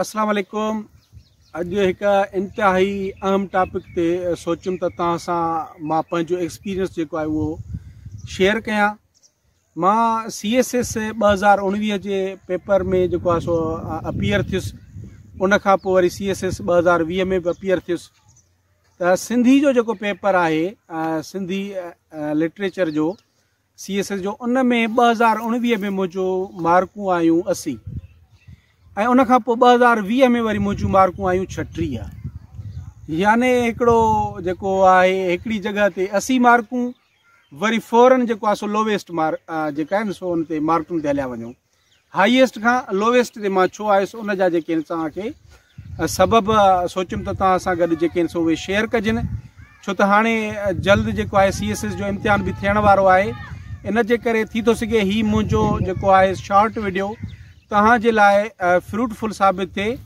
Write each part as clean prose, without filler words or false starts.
اسلام عليڪم اڄ هڪ انتهائي اهم ٽاپڪ تي سوچيم ته توهان سان مان پنهنجو ايڪسپيرينس جيڪو آهي اهو شيئر ڪيان. مان سي ايس ايس 2019 جي پيپر ۾ جيڪو آهي سو اپيئر ٿيس، ان کان پوء وري سي ايس ايس 2020 ۾ به اپيئر ٿيس. ته سنڌي جو جيڪو پيپر آهي، سنڌي لٽريچر جو سي ايس ايس جو، ان ۾ 2019 ۾ منهنجو مارڪون آيون 80 ۽ ان کان پوء 2020 ۾ وري منهنجون مارڪون آيون 36. يعني هڪڙو جيڪو آهي هڪڙي جڳهه تي 80 مارڪون، وري فورن جيڪو آهي سو لوويسٽ مارڪ جيڪا آهن سو ان تي مارڪن تي هليا وڃو. هائيسٽ کان لوويسٽ تي مان ڇو آيس ان جا جيڪي آهن توهان کي سبب سوچيم ته توهان سان گڏ جيڪي آهن سو اهي شيئر ڪجن، ڇو ته هاڻي جلد جيڪو آهي سي ايس ايس جو امتحان به ٿيڻ وارو آهي. ان جي ڪري ٿي ٿو سگهي هي منهنجو جيڪو آهي شارٽ وڊيو توهان جي لاء فروٽفل ثابت ٿئي،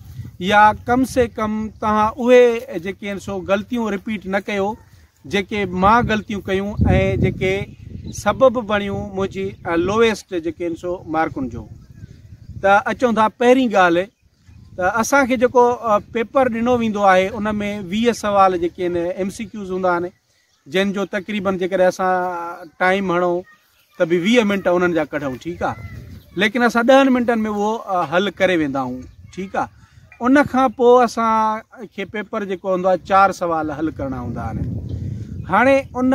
يا ڪم سي ڪم توهان اهي جيڪي آهن سو غلطيون رپيٽ نه ڪيو جيڪي مان غلطيون ڪيون ۽ جيڪي سبب بڻيون منهنجي لوئيسٽ جيڪي آهن سو مارڪن جو. ته اچون ٿا پهرين ڳالهه ته اسان کي جيڪو پيپر ڏنو ويندو آهي ان ۾ 20 سوال جيڪي آهن ايم سي ڪيوز هوندا آهن، جن جو تقريبن جيڪڏهن اسان ٽائيم هڻون ته به 20 منٽ انهن جا ڪڍون، ٺيڪ آ، ليڪن اسان 10 منٽن ۾ اهو حل ڪري ويندا آهيون، ٺيڪ آ. ان کان پوء اسان کي پيپر جيڪو هوندو آهي 4 سوال حل ڪرڻا هوندا آهن. هاڻي ان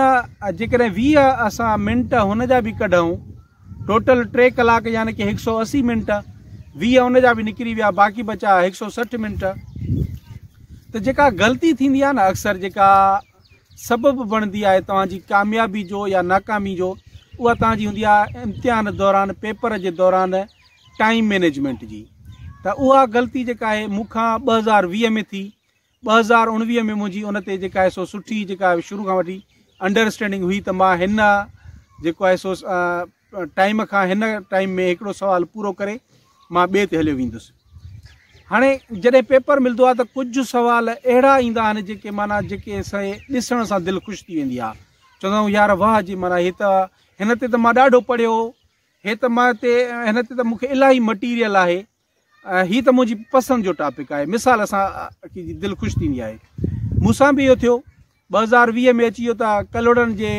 جيڪڏهن 20 اسان منٽ هن جا به ڪڍون، ٽوٽل 3 ڪلاڪ يعني ڪي 180 منٽ، 20 ان جا به نڪري ويا، باقي بچا 160 منٽ. ته جيڪا غلطي ٿيندي آهي نه اڪثر جيڪا سبب بڻندي آهي توهان جي ڪاميابي جو يا ناڪامي جو، اها توهان جي هوندي آهي امتحان دوران، پيپر جي دوران ٽائيم مينيجمينٽ جي. ته اها غلطي جيڪا آهي مون کان 2020 ۾ ٿي، 2019 ۾ منهنجي ان تي جيڪا آهي سو سٺي جيڪا شروع کان وٺي انڊرسٽينڊنگ هئي ته مان هن جيڪو آهي سو ٽائيم کان هن ٽائيم ۾ هڪڙو سوال پورو ڪري مان ٻئي تي هليو ويندس. هاڻي جڏهن پيپر ملندو آهي ته ڪجهه سوال اهڙا ايندا آهن جيڪي معنيٰ جيڪي سي ڏسڻ سان دل خوش ٿي ويندي آهي، چوندا آهيون يار واهه جي معنيٰ هي ته هن تي ته مان ڏاڍو پڙهيو هو، هي ته مان تي هن تي ته مون کي الاهي مٽيريل آهي، هي ته منهنجي پسند جو ٽاپڪ آهي. مثال اسان جي دل خوش ٿيندي آهي. مون سان به اهو ٿيو. 2020 ۾ اچي ويو ته ڪلهوڙن جي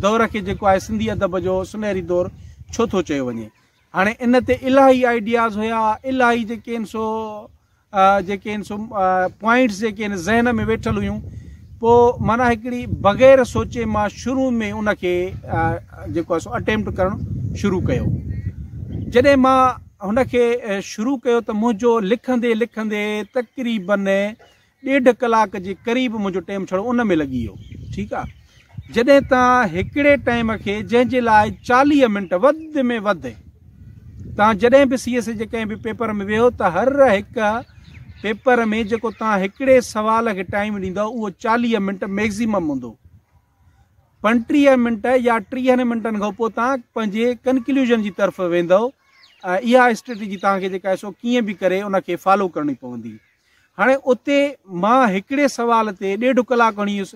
دور کي جيڪو آهي سنڌي ادب جو سنهري دور ڇو ٿو چيو وڃي. هاڻي ان تي الاهي آئيڊياز هيا، الاهي جيڪي آهن سو جيڪي آهن سو پوائنٽس جيڪي آهن ذهن ۾ ويٺل هيون. پوء معنيٰ هڪڙي بغير سوچي مان شروع ۾ ان کي جيڪو آهي سو اٽيمپٽ ڪرڻ شروع ڪيو. جڏهن مان هن کي شروع ڪيو ته منهنجو لکندي لکندي تقريبن ڏيڍ ڪلاڪ جي قريب منهنجو ٽيم ڇڙو ان ۾ لڳي ويو. ٺيڪ آ، جڏهن توهان هڪڙي ٽيم کي جنهن جي لاء 40 منٽ وڌ ۾ وڌ توهان جڏهن به سي ايس اي جي ڪنهن به پيپر ۾ ويهو ته هر هڪ پيپر ۾ جيڪو توهان هڪڙي سوال کي ٽائيم ڏيندؤ اهو 40 منٽ ميڪزيمم هوندو. 35 منٽ يا 30 منٽن کان پوء توهان پنهنجي ڪنڪليوزن جي طرف ويندؤ ۽ اها اسٽريٽجي توهان کي جيڪا آهي سو ڪيئن به ڪري ان کي فالو ڪرڻي پوندي. هاڻي اتي مان هڪڙي سوال تي ڏيڍ ڪلاڪ هڻي ويس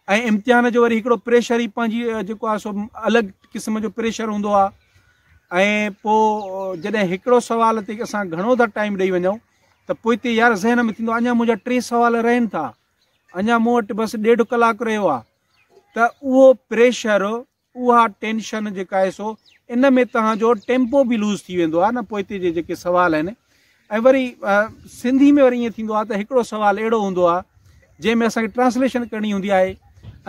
۽ امتحان جو وري هڪڙو پريشر ئي پنهنجي جيڪو آهي سو الڳ قسم جو پريشر هوندو آهي ۽ پوء جڏهن هڪڙو سوال تي اسان گهڻو ٿا ٽائيم ڏئي وڃون ته پوئتي يار ذهن ۾ ٿيندو اڃا منهنجا 3 سوال رهن ٿا، اڃا مون وٽ بس ڏيڍ ڪلاڪ رهيو آهي، ته اهو پريشر اها ٽينشن جيڪا آهي سو ان ۾ توهان جو ٽيمپو به لوز ٿي ويندو آهي نه پوئتي جي جيڪي سوال آهن. ۽ وري سنڌي ۾ وري ائين ٿيندو آهي ته هڪڙو سوال اهڙو هوندو آهي جنهن ۾ اسان کي ٽرانسليشن ڪرڻي هوندي آهي،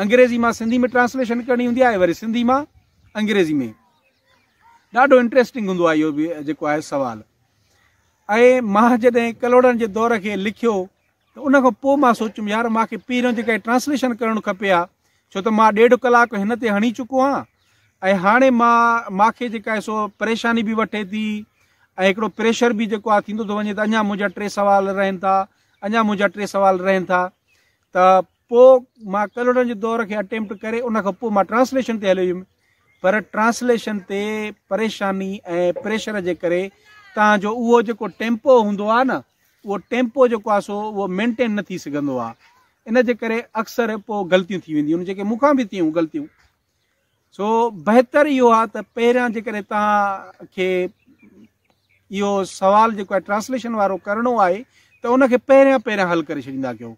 انگريزي مان سنڌي ۾ ٽرانسليشن ڪرڻي هوندي آهي، وري سنڌي مان انگريزي ۾. ڏاڍو انٽريسٽنگ هوندو آهي اهو به جيڪو آهي سوال. ۽ مان جڏهن ڪلهوڙن جي دور کي لکيو ته ان کان پوء مان سوچيم يار مان کي پهريون جيڪا ٽرانسليشن ڪرڻ کپي ها، ڇو ته مان ڏيڍ ڪلاڪ هن تي هڻي چڪو آهيان ۽ هاڻي مان مان کي جيڪا آهي سو پريشاني به وٺي ٿي ۽ هڪڙو پريشر به جيڪو آهي ٿيندو ٿو وڃي ته اڃا منهنجا 3 سوال رهن ٿا، اڃا منهنجا 3 سوال رهن ٿا. ته پوء مان ڪلهوڙن جي دور کي اٽيمپٽ ڪري ان کان پوء مان ٽرانسليشن تي هليو ويم، پر ٽرانسليشن تي پريشاني ۽ پريشر جي ڪري توهان جو اهو جيڪو ٽيمپو هوندو آهي نه اهو ٽيمپو جيڪو آهي سو اهو مينٽين نه ٿي سگهندو آهي، ان جي ڪري اڪثر پوء غلطيون ٿي وينديون آهن جيڪي مون کان به ٿيون غلطيون. سو بهتر اهو آهي ته پهريان جيڪڏهن توهان کي اهو سوال جيڪو آهي ٽرانسليشن وارو ڪرڻو آهي ته ان کي پهريان پهريان حل ڪري ڇڏيندا ڪيو.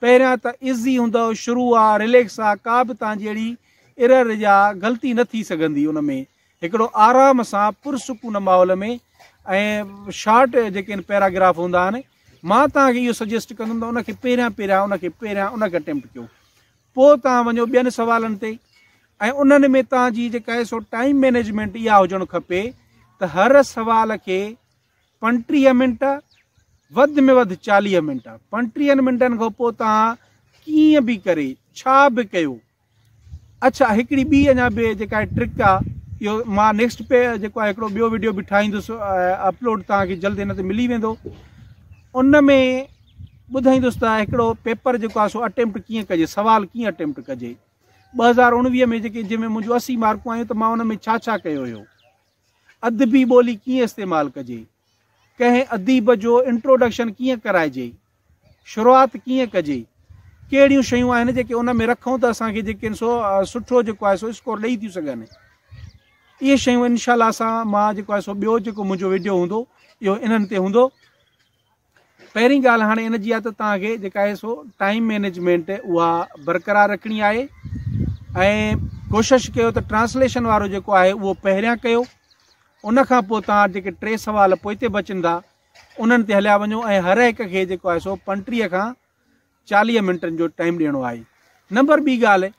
پهريان ته ايزي هوندو، شروع آ، رليڪس آ، ڪا به توهان جي اهڙي ايرر يا غلطي نه ٿي سگهندي ان ۾ هڪڙو آرام سان پرسڪون ماحول ۾ ۽ شارٽ جيڪي آهن پيراگراف هوندا آهن مان توهان کي اهو سجيسٽ ڪندم ته ان کي پهريان پهريان ان کي پهريان ان کي اٽيمپٽ ڪيو پوء توهان وڃو ٻين سوالن تي ۽ انهن ۾ توهان جي جيڪا آهي سو ٽائيم مينيجمينٽ اها هجڻ کپي ته هر سوال کي 35 منٽ وڌ ۾ وڌ 40 منٽ 35 منٽن کان پوء توهان ڪيئن به ڪري ڇا به ڪيو اڇا هڪڙي ٻي اڃا به جيڪا آهي ٽرڪ آ اهو مان نيڪسٽ پي جيڪو آهي هڪڙو ٻيو ويڊيو به ٺاهيندس اپلوڊ توهان کي جلد هن تي ملي ويندو ان ۾ ٻڌائيندس ته هڪڙو پيپر جيڪو آهي سو اٽيمپٽ ڪيئن ڪجي سوال ڪيئن اٽيمپٽ ڪجي 2019 ۾ جيڪي جنهن ۾ منهنجون 80 مارڪون آيون ته مان ان ۾ ڇا ڇا ڪيو هيو ادبي ٻولي ڪيئن استعمال ڪجي ڪنهن اديب جو انٽروڊڪشن ڪيئن ڪرائجي شروعات ڪيئن ڪجي ڪهڙيون شيون آهن جيڪي ان ۾ رکون ته اسان کي جيڪي سو سٺو جيڪو آهي سو اسڪور ڏئي ٿيون سگهن اهي شيون انشاء الله اسان مان جيڪو آهي سو ٻيو جيڪو منهنجو ويڊيو هوندو اهو انهن تي هوندو پهرين ڳالهه هاڻي ان جي آهي ته توهان کي جيڪا آهي سو ٽائيم مينيجمينٽ اها برقرار رکڻي آهي ۽ ڪوشش ڪيو ته ٽرانسليشن وارو جيڪو آهي اهو پهريان ڪيو ان کان پوء توهان جيڪي ٽي سوال پوئتي بچن ٿا انهن تي هليا وڃو ۽ هر هڪ کي جيڪو آهي سو 35 کان 40 منٽن جو ٽائيم ڏيڻو آهي نمبر ٻي ڳالهه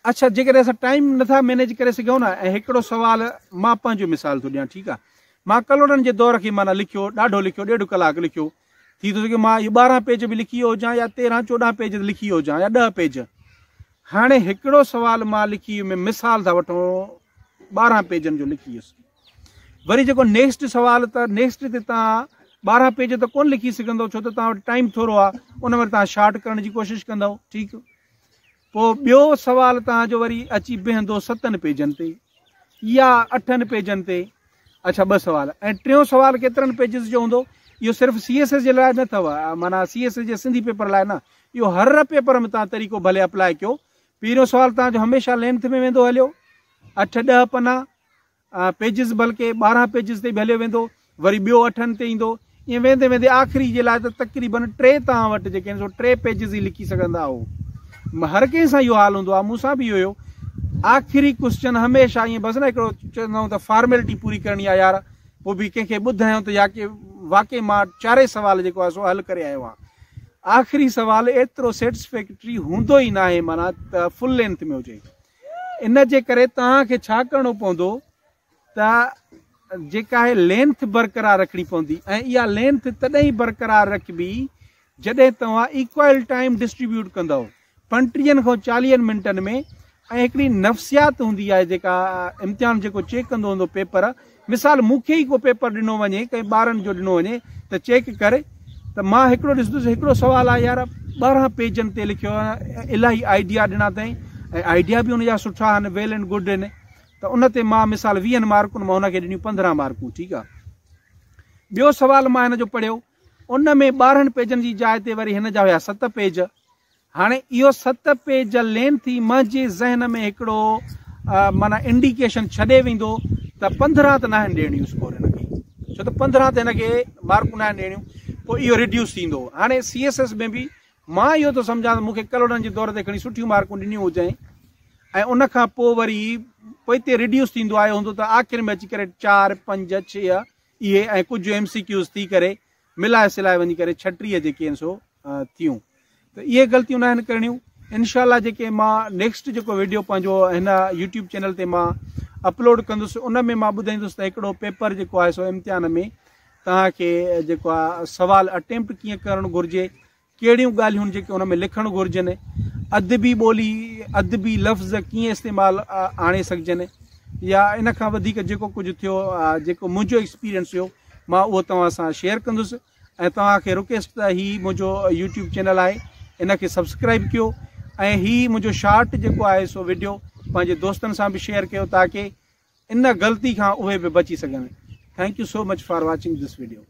اڇا جيڪڏهن اسان ٽائيم نٿا مينيج ڪري سگهون نه ۽ هڪڙو سوال مان پنهنجو مثال ٿو ڏيان ٺيڪ آ مان ڪلهوڙن جي دور کي معنيٰ لکيو ڏاڍو لکيو ڏيڍ ڪلاڪ لکيو ٿي ٿو سگهي مان اهو 12 پيج به لکي ويو هجان يا 13 14 پيج لکي ويو هجان يا 10 پيج هاڻي هڪڙو سوال مان لکي ويم مثال ٿا وٺون 12 پيجن جو لکي ويس وري جيڪو نيڪسٽ سوال ته نيڪسٽ تي توهان 12 پيج ته ڪون لکي سگهندو ڇو ته توهان وٽ ٽائيم ٿورو آ ان ۾ توهان شارٽ ڪرڻ جي ڪوشش ڪندو ٺيڪ پوء ٻيو سوال توهان جو وري اچي بيهندو ستن پيجن تي يا اٺن پيجن تي. اڇا ٻه سوال ۽ ٽيون سوال ڪيترن پيجز جو هوندو؟ اهو صرف سي ايس ايس جي لاء نه اٿو معنيٰ سي ايس ايس جي سنڌي پيپر لاء نه اهو هر پيپر ۾ توهان طريقو ڀلي اپلاء ڪيو. پهريون سوال توهان جو هميشه لينٿ ۾ ويندو هليو اٺ ڏهه پنا پيجز بلڪه 12 پيجز تي به هليو ويندو وري ٻيو اٺن تي ايندو ائين ويندي ويندي آخري جي لاء ته تقريبن ٽي توهان وٽ جيڪي آهن سو ٽي پيجز ئي لکي سگهندا آهو هر ڪنهن سان اهو حال هوندو آهي مون سان به اهو هيو آخري ڪوسچن هميشه ائين بس نه هڪڙو چوندا آهيون ته فارملٽي پوري ڪرڻي آهي يار پوء به ڪنهن کي ٻڌايون ته يا ڪي واقعي مان چارئي سوال جيڪو آهي سو حل ڪري آيو آهيان آخري سوال ايترو سيٽسفيڪٽري هوندو ئي ناهي معنيٰ ته فل لينٿ ۾ هجي ان جي ڪري توهان کي ڇا ڪرڻو پوندو ته جيڪا آهي لينٿ برقرار رکڻي پوندي ۽ اها لينٿ تڏهن ئي برقرار رکبي جڏهن توهان ايڪوئل ٽائيم ڊسٽريبيوٽ ڪندؤ 35 کان 40 منٽن ۾ ۽ هڪڙي نفسيات هوندي آهي جيڪا امتحان جيڪو چيڪ ڪندو هوندو پيپر مثال مون کي ئي ڪو پيپر ڏنو وڃي ڪنهن ٻارن جو ڏنو وڃي ته چيڪ ڪر ته مان هڪڙو ڏسندس هڪڙو سوال آهي يار 12 پيجن تي لکيو آهي الاهي آئيڊيا ڏنا اٿائين ۽ آئيڊيا به ان جا سٺا آهن ويل اينڊ گڊ آهن ته ان تي مان مثال 20 مارڪن مان هن کي ڏنيون 15 مارڪون ٺيڪ آهي ٻيو سوال مان هن جو پڙهيو ان ۾ 12 پيجن جي جاء تي وري هن جا هيا 7 پيج هاڻي اهو 7 پيج لينٿ ئي منهنجي ذهن ۾ هڪڙو معنيٰ انڊيڪيشن ڇڏي ويندو ته 15 ته ناهن ڏيڻيون اسڪور هن کي ڇو ته 15 ته هن کي مارڪون ناهن ڏيڻيون پوء اهو ريڊيوس ٿيندو هاڻي سي ايس ايس ۾ به مان اهو ٿو سمجهان ته مون کي ڪلهوڙن جي دور تي کڻي سٺيون مارڪون ڏنيون هجين ۽ ان کان پوء وري پوئتي ريڊيوس ٿيندو آيو هوندو ته آخر ۾ اچي ڪري 4 5 6 اهي ۽ ڪجهه ايم سي ڪيوز ٿي ڪري ملائي سلائي وڃي ڪري 36 جيڪي آهن سو ٿيون ته اهي غلطيون ناهن ڪرڻيون انشاء الله جيڪي مان نيڪسٽ جيڪو ويڊيو پنهنجو هن يوٽيوب چينل تي مان اپلوڊ ڪندس ان ۾ مان ٻڌائيندس ته هڪڙو پيپر جيڪو آهي سو امتحان ۾ توهان کي جيڪو آهي سوال اٽيمپٽ ڪيئن ڪرڻ گهرجي ڪهڙيون ڳالهيون جيڪي ان ۾ لکڻ گهرجن، ادبي ٻولي، ادبي لفظ ڪيئن استعمال آڻي سگهجن يا ان کان وڌيڪ جيڪو ڪجهه ٿيو جيڪو منهنجو ايڪسپيرينس هيو مان اهو توهان سان شيئر ڪندس ۽ توهان کي رڪويسٽ ته هي منهنجو يوٽيوب چينل آهي ان کي سبسڪرائب ڪيو ۽ هي منهنجو شارٽ جيڪو آهي سو وڊيو پنهنجي دوستن سان به شيئر ڪيو تاڪه ان غلطي کان اهي به بچي سگهن. Thank you so much for watching this video.